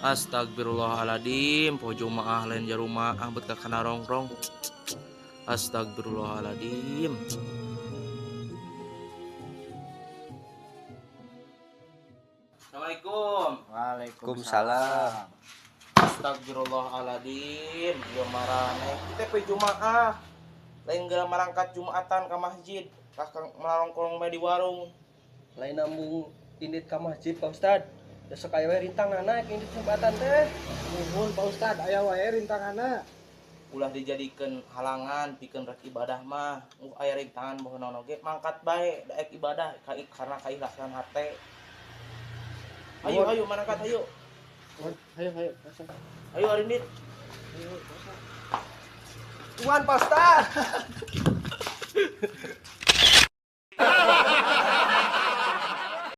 Astagfirullahaladzim, poe Jumaah lain jarumaah bet ka kana rongrong. Astagfirullahaladzim. Assalamualaikum. Waalaikumsalam. Astagfirullahaladzim, yo maraneh. Kita poe Jumaah. Lain geura marangkat Jumatan ka masjid, kah marongkrong bae di warung. Lain nambung indit ka masjid, Pak Ustad. Da sok aya we rintanganna indit Jumatan teh. Nuhun, Pak Ustad, aya wae rintanganna. Ulah dijadikeun halangan pikeun rek ibadah mah. Aya rintangan boh naon oge mangkat bae da ek ibadah karena kaikhlasan hate. Ayo ayo marangkat ayo. Ayo ayo. Ayo arindit. Tuan Pak Ustad.